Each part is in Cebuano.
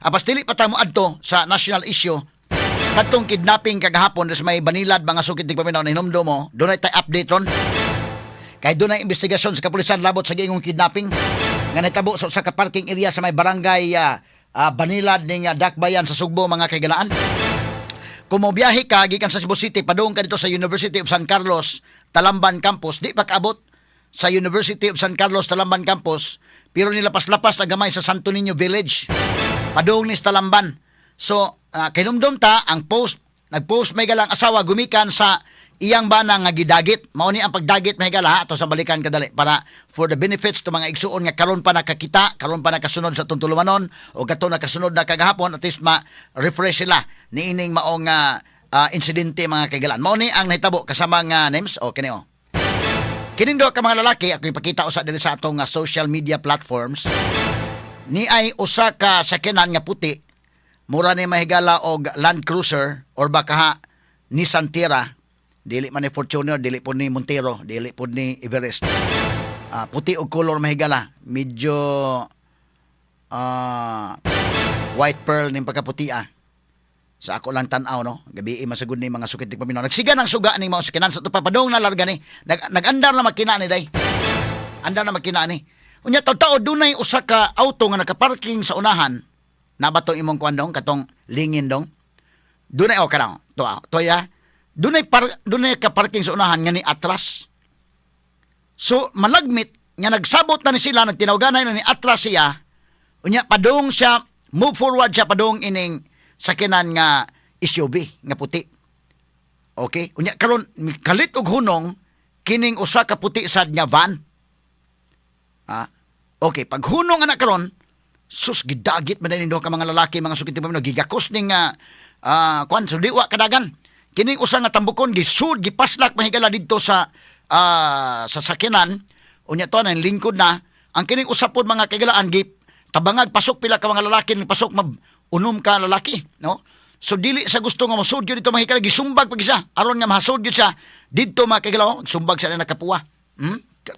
Apas dili pa ta mo adto sa national issue, katong kidnapping kagahapon sa may Banilad, mga sukit tigpaminaw, na hinumdum mo, dunay tay update ron. Kay dunay investigasyon sa kapulisan labot sa giingong kidnapping nga nahitabo sa usa ka parking area sa may barangay Banilad ning Dakbayan sa Sugbo, mga kaigalaan. Kung mobiyahe ka gikan sa Cebu City padung ka dito sa University of San Carlos Talamban Campus, di pa kaabot sa University of San Carlos Talamban Campus, pero nilapas-lapas na gamay sa Santo Niño Village padung ni sa Talamban. So kinumdum ta ang post, nagpost may galang asawa gumikan sa iyang bana nga gidagit. Mao ni ang pagdagit, may gala, ato sa balikan kadali para for the benefits to mga igsuon nga karon pa nakakita, karon pa nakasunod sa tungtulumanon o kato nakasunod na kagahapon, at least ma-refresh sila niining maong insidente, mga kaigalan. Mao ni ang nahitabo kasama nga names o kini o. Kining duha ka mga lalaki, ako ipakita usa diri sa atong social media platforms. Ni ay usa ka sakyanan nga puti, mura ni mahigala og Land Cruiser or baka ha Nissan Tiara. Dili man ni Fortuner, dili po ni Montero, dili po ni Everest. Puti og color, mahigala, medyo white pearl ning pagkaputi. Sa ako lang tan-aw, no, gabi masagud ni, mga sukit paminaw. Nagsiga ng suga ning mao sakyanan sa tupa padung na larga ni. Nag-andar na makina ni day. Andar na makina ni. Unya taw-tao dunay usa ka auto nga nakaparking sa unahan. Nabato imong kuan dong, katong lingin dong. Dunay o kanang to to ya. Dunay ka parking sa unahan nga ni atras. So malagmit nga nagsabot na ni sila, nagtinawganay na ni atras siya. Unya padung siya, move forward siya padung ining sakyanan nga SUV nga puti. Okay? Unya karon kalit og hunong kining usa ka puti sad nga van. Ha? Okay, pag hunong ana karon, sus, gidagit man din ka mga lalaki, mga sukit mo, gigakos ning kuan, so diwa kadagan. Kining usa nga tambukon gisud, gipaslak, mahigala, didto sa sakyanan. Unya to nang lingkod na ang kining usa pod, mga kaigalaan, gi tabangag pasok pila ka mga lalaki, ning pasok mab unom ka lalaki, no? So dili sa gusto nga mosud gyud dito, mahigala, gisumbag pag isa aron nga mahasud gyud siya didto, mga kaigala. Sumbag siya na nakapuwa.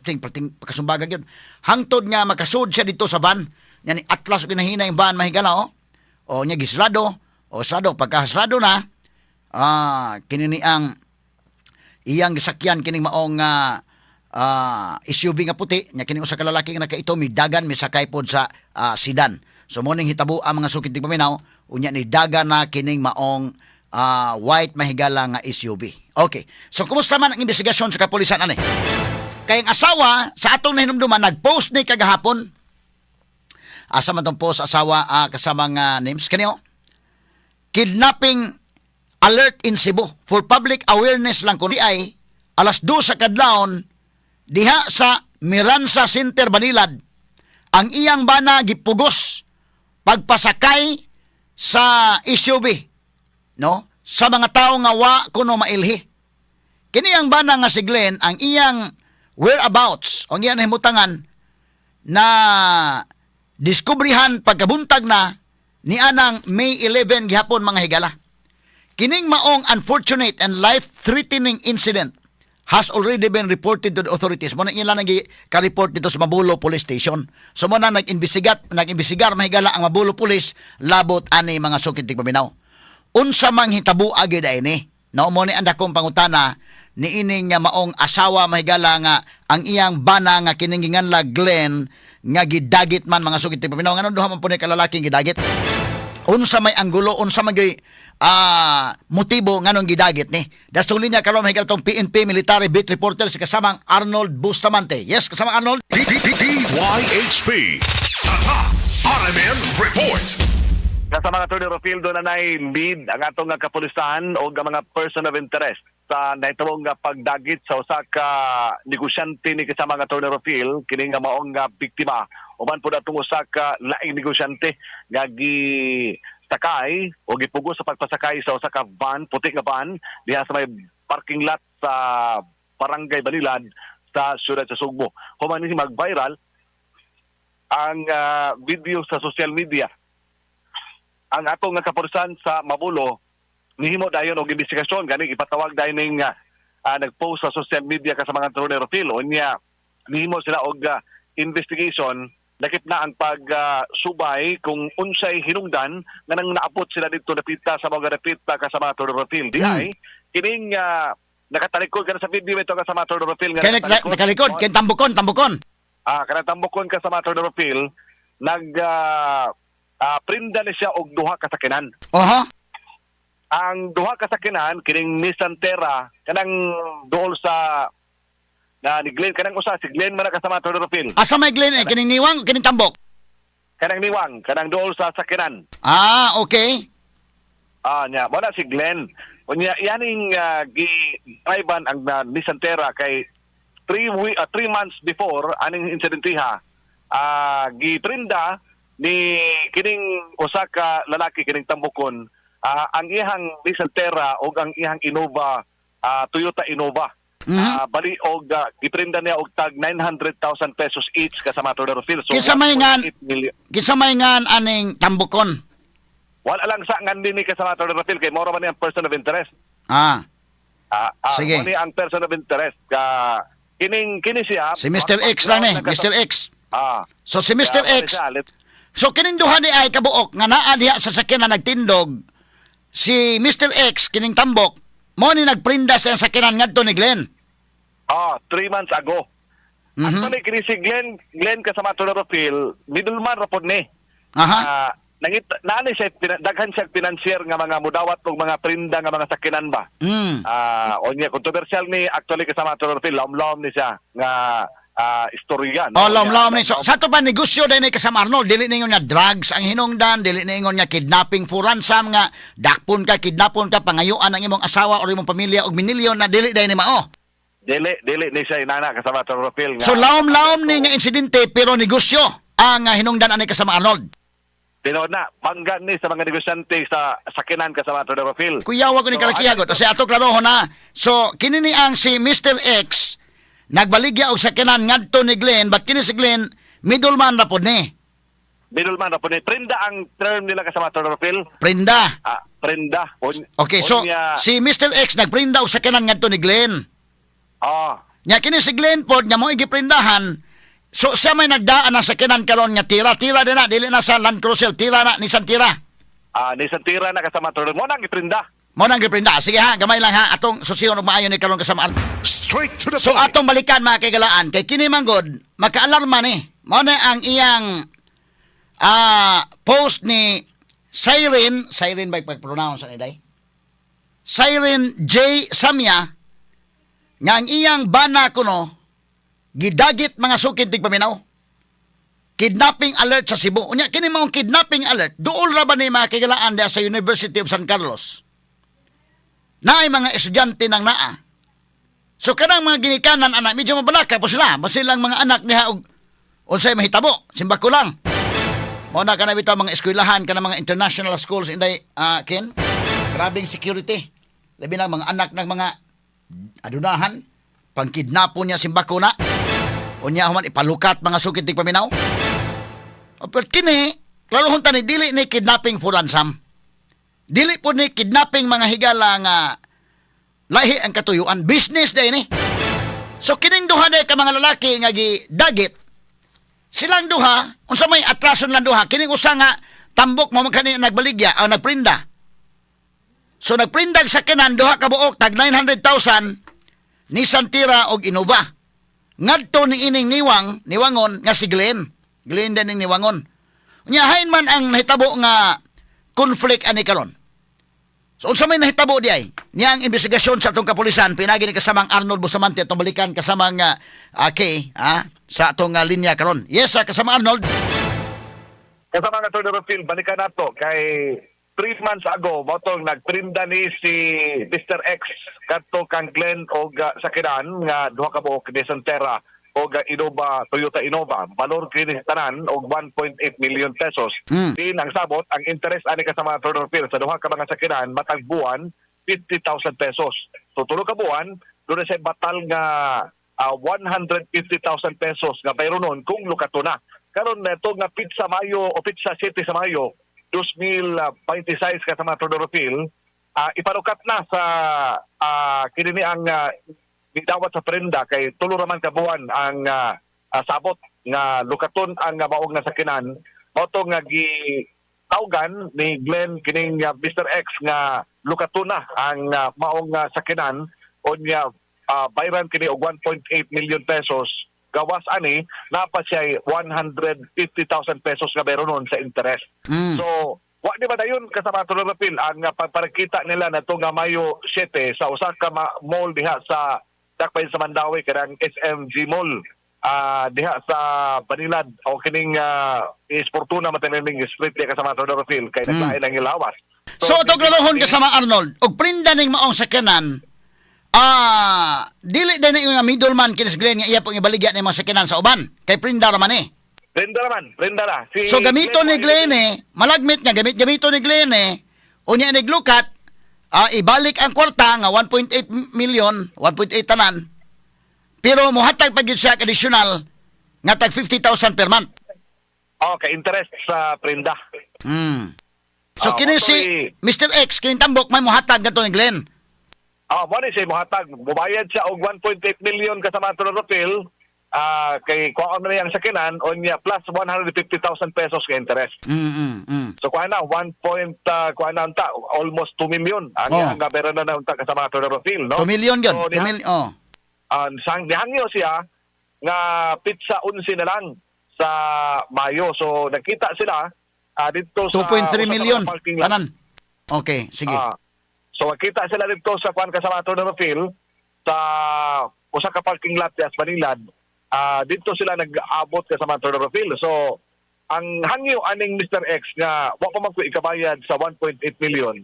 Ting perting pagkasumbaga gyud. Hangtod nga makasud siya dito sa van. Nya ni atras og ginahina yung van, mahigala oh. O nya gisrado, o srado, pagkasrado na kini ni ang iyang gisakyan kining maong SUV nga puti. Nya kining usa ka lalaki nga nakaito midagan, misakay pod sa sedan. So mo ning hitabo ang mga sukit paminaw. Unya ni dagan na kining maong white, mahigala, nga SUV. Okay. So kumusta man ang investigasyon sa kapulisan ani? Kay ang asawa sa atong nahinumduman nagpost ni kagahapon. Asa man tong post asawa, kasama nga names kaniyo? Kidnapping alert in Cebu, for public awareness lang kun ay alas 2 sa kadlawon diha sa Miranza Center, Banilad, ang iyang bana gipugos pagpasakay sa SUV, no, sa mga tao nga wa kuno mailhi. Kini ang bana nga si Glenn, ang iyang whereabouts o ang iyang nahimutangan na diskubrihan pagkabuntag na ni anang May 11 gihapon, mga higala. Kining maong unfortunate and life-threatening incident has already been reported to the authorities. Mo na ila nang ka-report dito sa Mabulo Police Station. So mo na nag-imbestigar, mahigala, ang Mabulo Police labot ani, mga sukit paminaw. Unsa mang hitabo agid ini? No, mo ni ang dakong pangutana niining nga maong asawa, mahigala, nga ang iyang bana nga kining ginganla Glenn nga gidagit man, mga sukit paminaw. Nganong duha man po ni kalalaking gidagit? Unsa may anggulo, unsa man gyud motibo nganong gidagit ni? Dastong linya karon, mahigala, tong PNP military beat reporter, si kasamang Arnold Bustamante. Yes, kasamang Arnold. DYHP. Tatak RMN Report. Nasa mga Atty. Rofildo na lead ang atong nga kapulisan o ang mga person of interest sa nahitawong nga pagdagit sa usa ka negosyante ni kasama nga Atty. Rofil. Kini nga maong nga biktima uban po datong usa ka laing negosyante nga gi sakay o gipugos sa pagpasakay sa usa ka van, puti nga van, diha sa may parking lot sa Barangay Banilad sa siyudad sa Sugbo. Human ni mag-viral ang video sa social media, ang atong nga kapulisan sa Mabulo nihimo dayon og investigasyon, gani ipatawag dayon ning nag-post sa social media ka sa mga Atty. Rofil. Unya nihimo sila og investigation. Lakip na ang pagsubay kung unsay hinungdan nga nang naabot sila dito napita sa mga napita kasama Atty. Rofil. Di ay kining nakatalikod kana sa video ito kasama Atty. Rofil nga Kay nakalikod, kay tambukon, tambukon. Ah, kanang tambukon kasama Atty. Rofil, nag prinda ni siya og duha ka sakinan. Ang duha ka sakinan kining Nissan Terra kanang duol sa na ni Glenn, kanang usa si Glenn man na kasama Atty. Rofil. Asa may Glenn eh, kining niwang, kining tambok? Kanang niwang, kanang duol sa sakinan. Ah, okay. Ah, nya, wala si Glenn. Unya yaning gi-drivean ang Nissan Terra kay 3 months before aning insidentiha, giprinda ni kining usa ka lalaki, kining tambukon, ang iyang Nissan Terra ug ang iyang Innova, Toyota Innova. Bali og giprinda niya og tag 900,000 pesos each kasama Atty. Rofil. So Kinsa may 1.8 million. Kinsa may ngan aning tambukon? Wala lang sa ngan dinhi kasama Atty. Rofil kay moro man ni ang person of interest. Sige. Mo ni ang person of interest ka kining kini siya. Si Mr. X lang ni, Mr. X. So si Mr. Kaya, X, siya, so kining duha ni ay kabuok nga naa diha sa sakyanan nagtindog si Mr. X, kining tambok, mo ni nagprinda sa iyang sakyanan ngadto ni Glenn. 3 months ago. Actually kini si Glenn Glenn kasama Atty. Rofil, middleman ra pod ni. Nangit naani siya daghan siya financier nga mga mudawat og mga prinda nga mga sakyanan ba. Onya controversial ni actually kasama Atty. Rofil, lom-lom ni siya nga istorya, no? Oh, lom-lom ni. So, Lom-lom. sa ato pa negosyo din ni kasama Arnold, dili ningon nga drugs ang hinungdan, dili ningon nga kidnapping for ransom nga dakpon ka, kidnapon ka, pangayuan ang imong asawa or imong pamilya og minilyon na, dili dahil ni mao. Dili dili ni siya inana kasama Atty. Rofil nga. So laom-laom ni nga insidente pero negosyo ang hinungdan ani kasama Arnold. Tinuod na, bangga ni sa mga negosyante sa sakinan kasama Atty. Rofil. Kuyawa ko ni So, kalakiyagot. Kasi ato klarohon na. So kini ni ang si Mr. X nagbaligya og sakyanan ngadto ni Glenn, but kini si Glenn middleman ra pod ni. Middleman ra po ni. Prinda ang term nila kasama Atty. Rofil. Prinda. Ah, prinda. Okay, so Unya, si Mr. X nagprinda og sakyanan ngadto ni Glenn. Nya kini si Glenn pod nga mo giprindahan. So siya may nagdaan na sakyanan karon nga tira-tira din na, dili na sa Land Cruiser, tira na Nissan Tira. Nissan Tira na kasama Atty. Mo nang giprinda. Mo nang giprinda. Sige ha, gamay lang ha atong susiyon og maayo ni karon kasama. Straight to the So point. atong balikan, mga kaigalaan, kay kini man gud makaalarma ni. Mao na ang iyang post ni Siren, Siren ba pag-pronounce ani day? Siren J Samya nga ang iyang bana kuno gidagit, mga sukid tigpaminaw. Kidnapping alert sa Cebu. Unya kini mga kidnapping alert, duol ra ba ni, mga kaigalaan, diha sa University of San Carlos? Naay mga estudyante nang naa. So kanang mga ginikanan anak medyo mabalaka po sila. Basta silang mga anak niha og unsay mahitabo, simba ko lang. Mao na kana bitaw mga eskwelahan, kana mga international schools inday, Ken. Grabing security. Labi na mga anak ng mga adunahan, pangkidnapon niya simbako na. Unya human ipalukat, mga sukit tigpaminaw. O, pero kini, klarohon ta ni dili ni kidnapping for ransom. Dili po ni kidnapping, mga higala, nga lahi ang katuyuan, business day ni. So kining duha day ka mga lalaki nga gidagit, silang duha, unsa may atrason lang duha, kining usa nga tambok mo man kani nagbaligya o nagprinda. So nagprindag sa kinan duha ka buok tag 900,000, Nissan Tira og Innova. Ngadto ni ining niwang, niwangon nga si Glenn. Glenn din ning niwangon. Nya hain man ang nahitabo nga conflict ani karon. So unsa may nahitabo di ay? Niya ang investigasyon sa atong kapulisan pinagi ni kasamang Arnold Bustamante, atong balikan kasamang Kay, sa atong linya karon. Yes, kasamang Arnold. Kasama nga Atty. Rofil, balikan nato kay 3 months ago, motong nagprinda ni si Mr. X kadto kang Glenn og sakinan nga duha ka buok, Nissan Terra og Innova, Toyota Innova. Balor kini tanan og 1.8 million pesos. Din ang sabot, ang interest ani kasama Atty. Rofil sa duha ka mga sakinan matag buwan 50,000 pesos. So tulo ka buwan, doon na siya batal nga 150,000 pesos nga bayro nun kung lukato na. Karon neto nga petsa Mayo o petsa 7 sa Mayo 2026 kasama Atty. Rofil, iparukat na sa kini ni ang nidawat sa prenda kay tulo raman ka buwan ang sabot. nga lukaton ang maong nga sakinan. Mao to nga gi tawgan ni Glenn kining Mr. X nga lukaton na ang maong sakinan, unya bayran kini og 1.8 million pesos. Gawas ani, napa siya 150,000 pesos nga bayron nun sa interest. So, wa di ba dayon, kasama Atty. Rapil, ang pagpakita nila na nga Mayo 7 sa usa ka mall diha sa Dakbayan sa Mandaue, kanang SMG Mall diha sa Banilad o kining is Fortuna matinining street diha, kasama Atty. Rapil, kay naglain ang ilawas. So, ito klarohon, kasama Arnold, og prinda ning maong sakyanan, dili din na yung middleman kinis Glenn nga iya pong ibaligya ning mga sakyanan sa uban. Kay prinda raman eh. Prenda naman, prenda na. Si So gamito ni Glenn eh, malagmit niya, gamito ni Glenn eh, unya niglukat, ibalik ang kwarta nga 1.8 million, 1.8 tanan, pero mohatag pa gyud siya og additional nga tag 50,000 per month. Okay, interest sa prenda. So kini si Mr. X, kini tambok may mohatag gadto ni Glenn. Ah, mo ni siya mohatag, mubayad siya og 1.8 million, kasama Atty. Rapil, kay kuha na niyang sakinan, unya plus 150,000 pesos nga interest. So kuha na 1 point kuha na unta almost 2 million ang iyang gabera na unta, kasama Atty. Rapil, no? 2 million gyud. So, 2 million. Oh. Sang nihangyo siya nga pitsa 11 na lang sa Mayo. So nagkita sila dito sa 2.3 usa ka mga million parking lot. tanan. Okay, sige. So makita sila dito sa kuan, kasama Atty. Rapil, sa usa ka parking lot sa Manilad. Dito sila nag-abot, kasama Atty. Rapil. So ang hangyo aning Mr. X nga wa pa man ko ikabayad sa 1.8 million.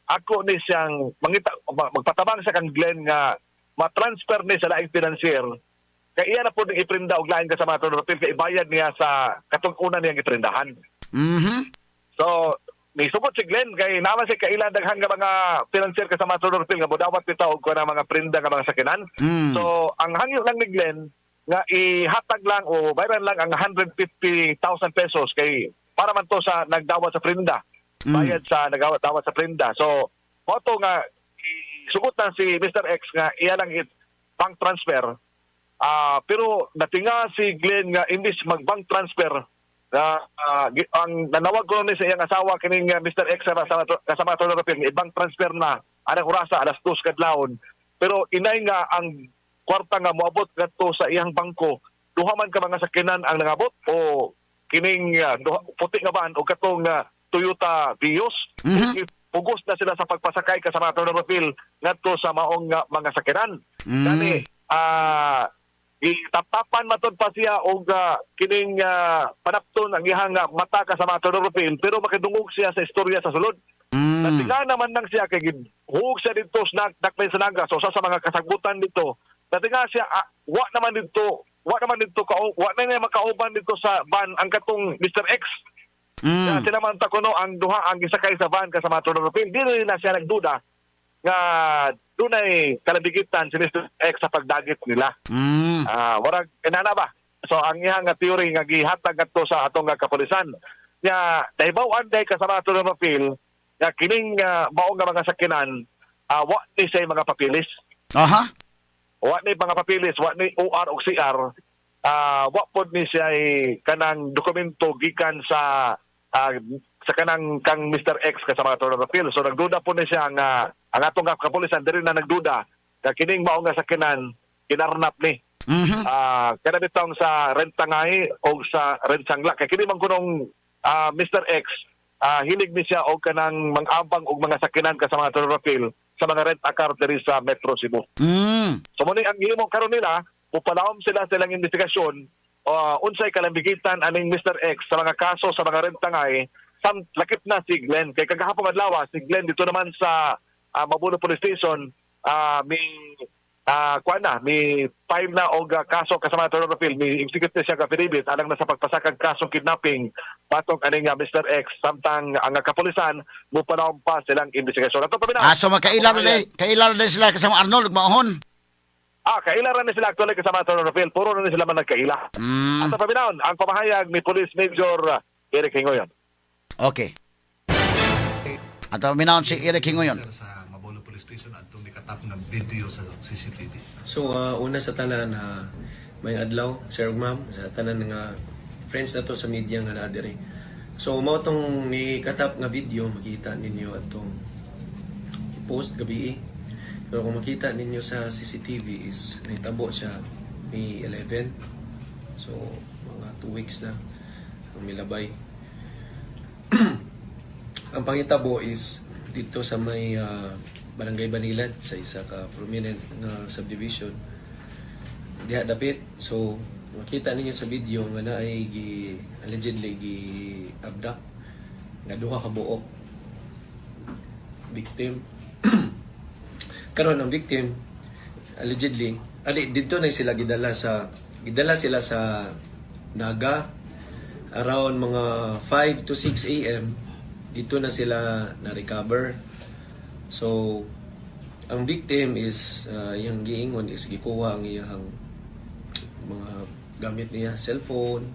Ako ni siyang mangita magpatabang sa kang Glenn nga ma-transfer ni sa laing financier kay iya na po ning iprinda og lain, kasama Atty. Rapil, kay ibayad niya sa katong una niyang iprindahan. So, nisugot si Glenn kay naman si kailan daghan nga mga financier, kasama Atty. Rapil, nga modawat bitaw og kuan ang mga prinda nga mga sakinan. So, ang hangyo lang ni Glenn nga ihatag lang o bayaran lang ang 150,000 pesos kay para man to sa nagdawat sa prinda. Bayad sa nagawat dawat sa prinda. So, mao to nga isugot na si Mr. X nga iya lang it bank transfer. Pero natinga si Glenn nga imbis mag-bank transfer na ang nanawag ko ni sa iyang asawa kining Mr. X kasama Atty. Rapil, i-bank transfer na anang orasa, alas 2 kadlawon. Pero inay nga ang kwarta nga moabot ngadto sa iyang bangko, duha man ka mga sakyanan ang nangabot o kining puti nga van o katong Toyota Vios. Pugos na sila sa pagpasakay, kasama Atty. Rapil, ngadto sa maong mga sakyanan. Gani itaptapan matud pa siya og kining panapton ang iyang mata, kasama Atty. Rapil, pero makidungog siya sa istorya sa sulod. Natinga naman nang siya kay huog siya dito sa Dakbayan sa Naga. So sa mga kasagbutan dito. Natinga siya wa naman dito wa na niya makauban dito sa van ang katong Mr. X. Kaya sila man ta kuno ang duha ang gisakay sa van, kasama Atty. Rapil. Di rin na siya nagduda nga dunay kalabigitan si Mr. X sa pagdagit nila. Warag inana ba? So ang iyang nga theory nga gihatag ngadto sa atong nga kapulisan. Nya nahibaw-an day, kasama Atty. Rapil, nga kining mao nga mga sakyanan, wa ni say mga papilis. Wa ni mga papilis, wa ni OR o CR. Wa pod ni siya kanang dokumento gikan sa kanang kang Mr. X, kasama Atty. Rapil. So nagduda po ni siya nga ang atong nga kapulisan diri na nagduda nga kining mao nga sakyanan kinarnap ni. Kada bitong sa rentangay o sa rentsangla kay kini man kunong Mr. X, hilig ni siya og kanang mang-abang og mga sakyanan, kasama Atty. Rapil, sa mga rent a car diri sa Metro Cebu. So mo ni ang gihimo karon nila, mupalawom sila sa ilang investigasyon unsay kalambigitan aning Mr. X sa mga kaso sa mga rentangay sam lakip na si Glenn, kay kagahapon adlaw si Glenn dito naman sa Mabuno Police Station may kuan na, may file na og kaso, kasama Atty. Rapil, may execute na siya ka affidavit alang na sa pagpasakag kasong kidnapping patong aning Mr. X, samtang ang kapulisan mopanahon pa silang investigasyon. Ato paminaw. So makaila na day, kaila na day sila, kasama Arnold, ug maohon. Kaila ra ni sila actually, kasama Atty. Rapil, puro na ni sila man nagkaila. Ato paminawon ang pamahayag ni Police Major Eric Hingoyon. Okay. At paminawon si Eric Hingoyon. Sir, sa Mabolo Police Station atong nikatap nga video sa CCTV. So una sa tanan na Maayong adlaw, sir ug ma'am, sa tanan nga friends nato sa media nga naa diri. So mao tong ni katap nga video, makita ninyo atong i-post gabi. Pero kung makita ninyo sa CCTV is nahitabo siya May 11. So mga 2 weeks na ang milabay. Ang pangitabo is dito sa may Barangay Banilad, sa isa ka prominent nga subdivision diha dapit. So makita ninyo sa video nga naay gi allegedly gi abduct nga duha ka buok victim. Karon, ang victim allegedly ali didto na sila gidala sila sa Naga around mga 5 to 6 a.m. Dito na sila na-recover. So ang victim is iyang giingon is gikuha ang iyang mga gamit niya, cellphone,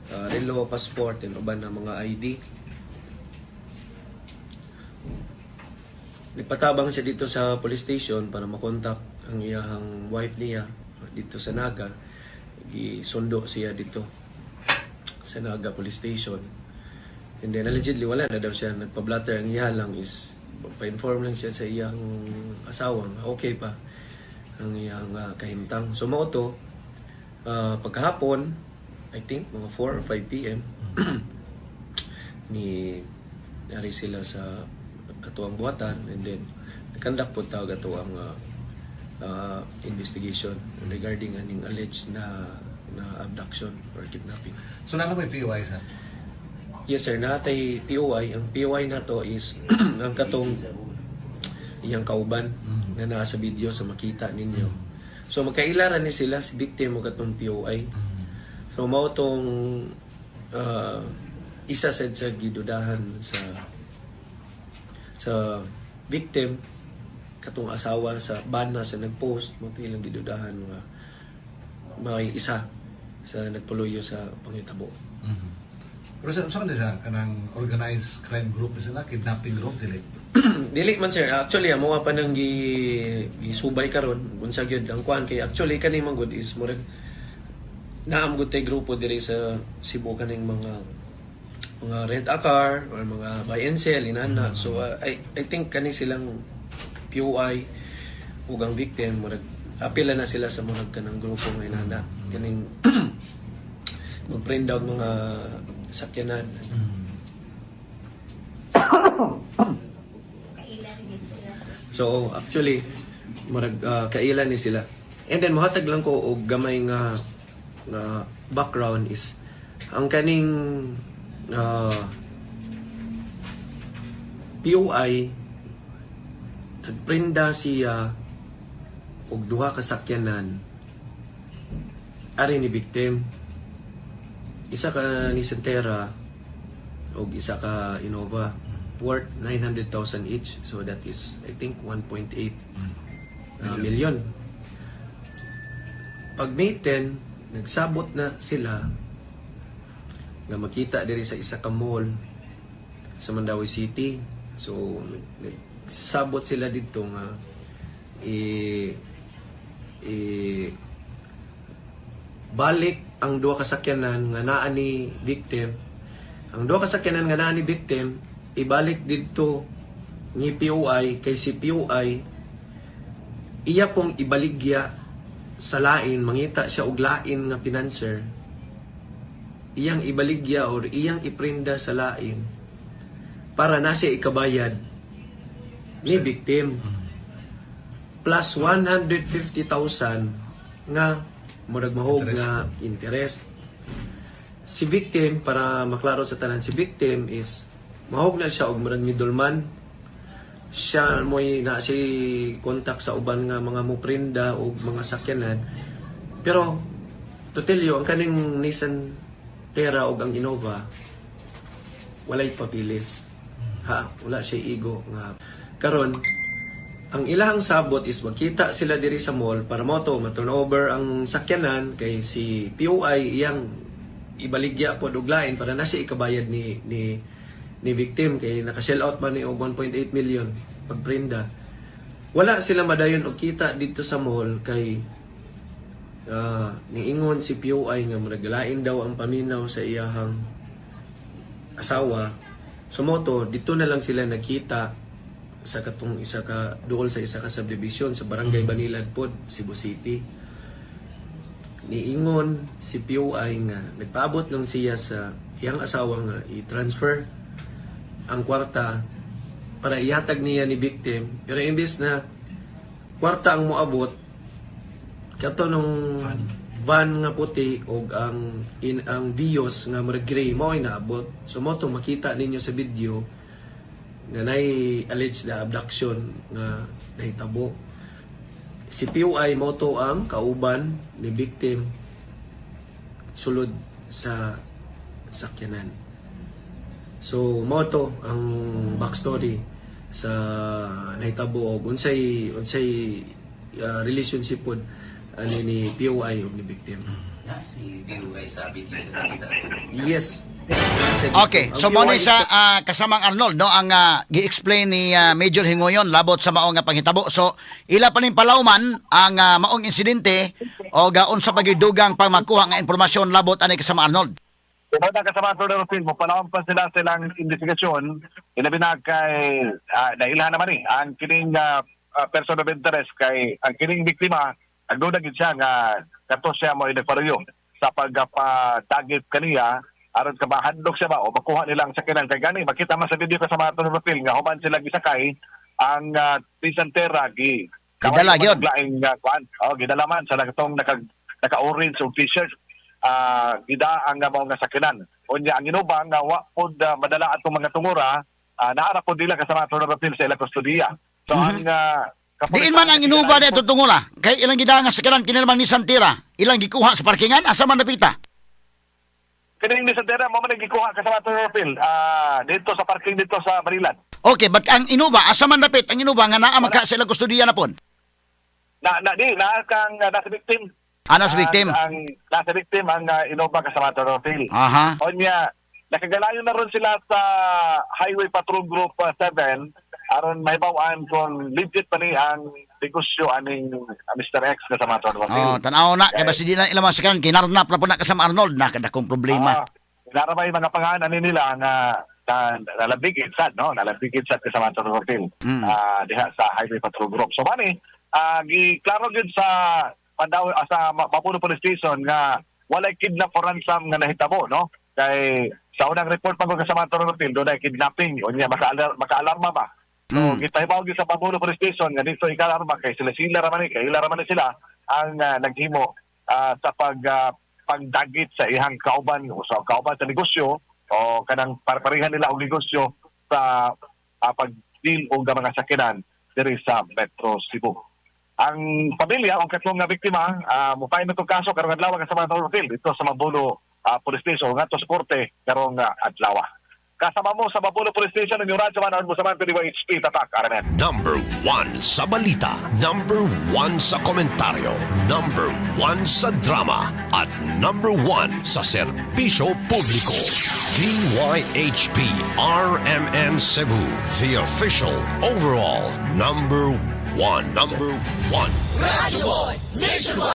relo, passport, and uban na mga ID. Nagpatabang siya dito sa police station para makontak ang iyang wife niya dito sa Naga. Gisundo siya dito sa Naga Police Station. And then allegedly wala na daw siya nagpa-blatter. Ang iya lang is pa-inform lang siya sa iyang asawa nga okay pa ang iyang kahimtang. So mao to, pagkahapon, I think mga 4 or 5 p.m., ni ari sila sa atoang buhatan and then nag-conduct pod ta og atoang investigation regarding aning alleged na abduction or kidnapping. So naa moy POI, sir? Yes sir, naa tay POI. Ang POI nato is ang katong iyang kauban nga naa sa video sa makita ninyo. So magkaila ra ni sila, si victim ug katong POI. So mao tong isa sad sa gidudahan sa victim, katong asawa sa bana sa nagpost, mao to ilang gidudahan nga may isa sa nagpuluyo sa pangitabo. Pero sir, saan siya? Kanang organized crime group ni sila? Kidnapping group? Dili? Dili man, sir. Actually, amo pa nang gisubay karon unsa gyud ang kuan, kay actually kani man gud is murag naa man gud tay grupo diri sa Cebu, kaning mga rent a car or mga buy and sell inana. So I think kani silang POI ug ang victim, murag apila na sila sa murag kanang grupo nga inana, kaning magprenda og mga sakyanan. Kaila rin sila, sir. So actually murag kaila ni sila. And then mohatag lang ko og gamay nga background is ang kaning POI, nagprenda siya og duha ka sakyanan ari ni victim. Isa ka Nissan Terra og isa ka Innova, worth 900,000 each. So that is, I think, 1.8 million. Pag May 10, nagsabot na sila nga makita diri sa isa ka mall sa Mandaue City. So nagsabot sila didto nga i balik ang duha ka sakyanan nga naa ni victim. Ang duha ka sakyanan nga naa ni victim, ibalik didto ni POI, kay si POI iya pong ibaligya sa lain, mangita siya og lain nga financer, iyang ibaligya or iyang iprenda sa lain para na siya ikabayad ni victim plus 150,000 nga murag mahog nga interest. Si victim, para maklaro sa tanan, si victim is mahog na siya og murag middleman siya mo'y na si contact sa uban nga mga muprinda og mga sakyanan. Pero to tell you, ang kaning Nissan Terra og ang Innova, walay papilis ha, wala siya igo nga. Karon, ang ilahang sabot is magkita sila diri sa mall para mo to ma-turnover ang sakyanan, kay si POI iyang ibaligya po og lain para na siya ikabayad ni victim, kay naka-shell out man ni og 1.8 million pagprenda. Wala sila madayon og kita dito sa mall kay Niingon si POI nga murag lain daw ang paminaw sa iyahang asawa. So mao to, dito na lang sila nagkita sa katong isa ka duol sa isa ka subdivision sa Barangay Banilad pod, Cebu City. Niingon si POI nga nagpaabot lang siya sa iyang asawa nga i-transfer ang kwarta para ihatag niya ni victim, pero imbes na kwarta ang moabot, kato nung van nga puti og ang Vios nga murag gray mo ay naabot. So mao to, makita ninyo sa video nga nay alleged na abduction nga nahitabo. Si POI mao to ang kauban ni victim sulod sa sakyanan. So mao to ang backstory sa nahitabo og unsay unsay relationship pod ani ni POI ug ni victim. Na si POI sa video sa nakita ko. Yes. Okay, Ang so mo POI ni sa kasamang Arnold, no, ang gi-explain ni Major Hingoyon labot sa maong nga panghitabo. So ila pa ning palawman ang maong insidente o unsa pa gyud dugang pang makuha nga impormasyon labot ani kasama Arnold. Kung na kasama Atty. Rufil, mapalawang pa sila silang investigasyon, ilabi na kay, nailhan naman eh, ang kining person of interest kay, ang kining biktima, ang duda gid siya nga kato siya mo nagparuyo sa pagpadagit kaniya aron ka mahandok siya ba o makuha nila ang sakyanan. Kay gani makita man sa video, kasama Atty. Rufil, nga human sila gisakay ang Nissan Terra gi Gidala gyud. Laing kuan oh, gidala man sa katong naka naka-orange og t-shirt, gida ang mao nga sakyanan. Unya ang Innova nga wa pod madala atong mga tungura, naara pod nila, kasama Atty. Rufil, sa ila kustodiya. So ang Diin man ang Innova na itong tungula. Kay ilang gida nga sakyanan kini naman Nissan Terra. Ilang gikuha sa parkingan, asa man napita? Kining Nissan Terra mo man ang gikuha, kasama Atty. Rufil, dito sa parking dito sa Marilad. Okay, but ang Innova, asa man dapit ang Innova nga naa man ka sa ilang kustodiya na pon? Na na di na kang nasa victim. Ana sa victim. Ang nasa victim ang Innova, kasama Atty. Rufil. Onya, nakagalayo na ron sila sa Highway Patrol Group 7 aron mahibaw-an kung legit pa ni ang negosyo aning Mr. X, kasama Atty. Rufil. Oh, tan-aw na kay basta di na ilang mga sakyanan kinarnap na po na kasama Arnold na kadakong problema. Naramay mga pangalan ani nila nga na nalabigit sad, no, nalabigit sad, kasama Atty. Rufil, diha sa Highway Patrol Group. So mani giklaro gyud sa Pandaw, sa Mapuno Police Station nga walay kidnap for ransom nga nahitabo, no, kay sa unang report pa ko, kasama Atty. Rufil, doon ay kidnapping. Unya makaalarma ba. So gitahibaw gyud sa Mapuno Police Station nga dito ikalarma kay sila sila ra man ni, kay ila ra man ni sila ang naghimo sa pagdagit sa ihang kauban o sa kauban sa negosyo o kanang parparehan nila og negosyo sa pag-deal og mga sakyanan diri sa Metro Cebu. Ang pamilya o katlong nga biktima mo-file na tong kaso karong adlaw, kasama ng Rufil, dito sa Mabulo Police Station ngadto sa korte karong adlaw. Kasama mo sa Mabulo Police Station ang radyo man mo sa man HP Tatak RMN. Number 1 sa balita. Number 1 sa komentaryo. Number 1 sa drama. At number 1 sa serbisyo publiko. DYHP RMN Cebu. The official overall number 1. Number 1.